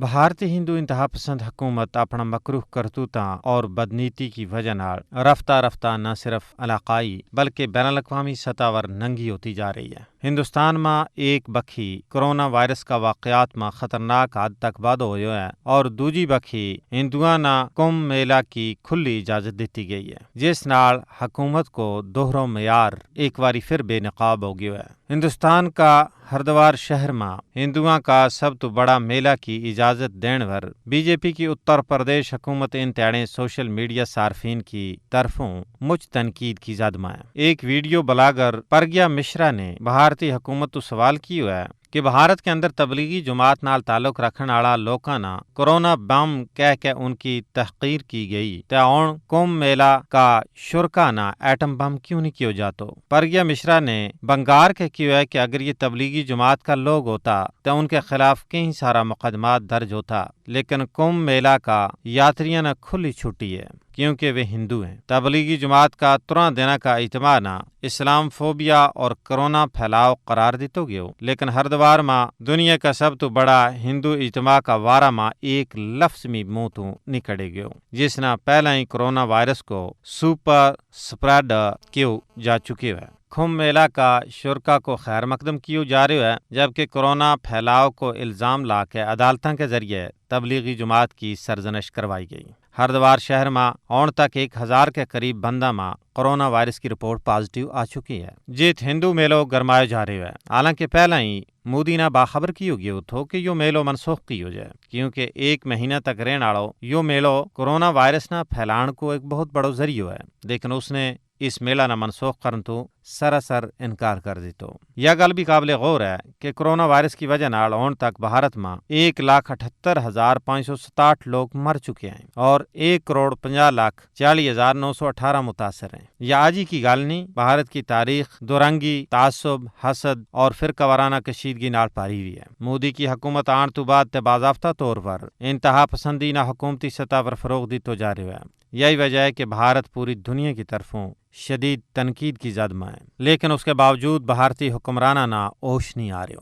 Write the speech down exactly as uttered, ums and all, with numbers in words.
بھارتی ہندو انتہا پسند حکومت اپنا مکروہ کرتوتاں اور بدنیتی کی وجہ نال رفتہ رفتہ نہ صرف علاقائی بلکہ بین الاقوامی سطح پر ننگی ہوتی جا رہی ہے۔ ہندوستان ما ایک بکھی کرونا وائرس کا واقعات ما خطرناک حد تک بادھو ہویو ہے، اور دوجی بکھی ہندواں نا کم میلہ کی کھلی اجازت دیتی گئی ہے، جس نال حکومت کو دوہرو معیار ایک واری پھر بے نقاب ہو گیو ہے۔ ہندوستان کا ہردوار شہر ما ہندواں کا سب تو بڑا میلہ کی اجازت دین پر بی جے پی کی اتر پردیش حکومت ان تیاڑیں سوشل میڈیا صارفین کی طرفوں مچ تنقید کی زد ما ہے۔ ایک ویڈیو بلاگر پرگیا مشرا نے بھارتی حکومت تو سوال کیو ہے کہ بھارت کے اندر تبلیغی جماعت نال تعلق رکھن آڑا لوکاں نا کرونا بم کہہ کے ان کی تحقیر کی گئی، تے ہن کم میلہ کا شرکا نا ایٹم بم کیوں نہیں کیو جاتو؟ پرگیا مشرا نے بنگار کے کیو ہے کہ اگر یہ تبلیغی جماعت کا لوگ ہوتا تو ان کے خلاف کہیں سارا مقدمات درج ہوتا، لیکن کم میلہ کا یاتریاں نا کھلی چھٹی ہے، کیونکہ وہ ہندو ہیں۔ تبلیغی جماعت کا ترا دینا کا اجتماع نا اسلام فوبیا اور کرونا پھیلاؤ قرار دیتو گیو، لیکن ہردوار ما دنیا کا سب تو بڑا ہندو اجتماع کا وارا ما ایک لفظ می منہ تو نکڑے گیو، جس نا پہلا ہی کرونا وائرس کو سپر سپریڈ کیو جا چکیو ہے۔ کھم میلہ کا شرکا کو خیر مقدم کیو جا رہیو ہے، جبکہ کرونا پھیلاؤ کو الزام لا کے عدالتاں کے ذریعے تبلیغی جماعت کی سرزنش کروائی گئی۔ ہردوار شہر ما ہن تک ایک ہزار کے قریب بندہ ما کرونا وائرس کی رپورٹ پازیٹیو آ چکی ہے۔ جیت ہندو میلو گرمایو جا رہیو ہے، حالانکہ پہلا ہی مودی نا باخبر کیو گیو تھو کہ یوہ میلو منسوخ کیو جائے، کیونکہ ایک مہینہ تک رہن آڑو یوہ میلو کرونا وائرس نا پھیلان کو ایک بہت بڑو ذریعو ہے، لیکن اس نے اس میلہ نا منسوخ کرن تو سراسر انکار کر دیتو۔ یا گل بھی قابل غور ہے کہ کرونا وائرس کی وجہ نال ہن تک بھارت ما ایک لاکھ اٹھتر ہزار پانچ سو ستاٹھ لوگ مر چکے ہیں اور ایک کروڑ پنجاہ لاکھ چالیس ہزار نو سو اٹھارہ متاثر ہیں۔ یا آجی کی گل نہیں، بھارت کی تاریخ دورنگی، تعصب، حسد اور فرقہ وارانہ کشیدگی نال پاری ہوئی ہے۔ مودی کی حکومت آن تو بعد تے باضابطہ طور پر انتہا پسندی نا حکومتی سطح پر فروغ دیتو جا رہیو ہے۔ یہی وجہ ہے کہ بھارت پوری دنیا کی طرفوں شدید تنقید کی زد ما ہے، لیکن اس کے باوجود بھارتی حکمرانہ نا ہوش نہیں آ رہیو۔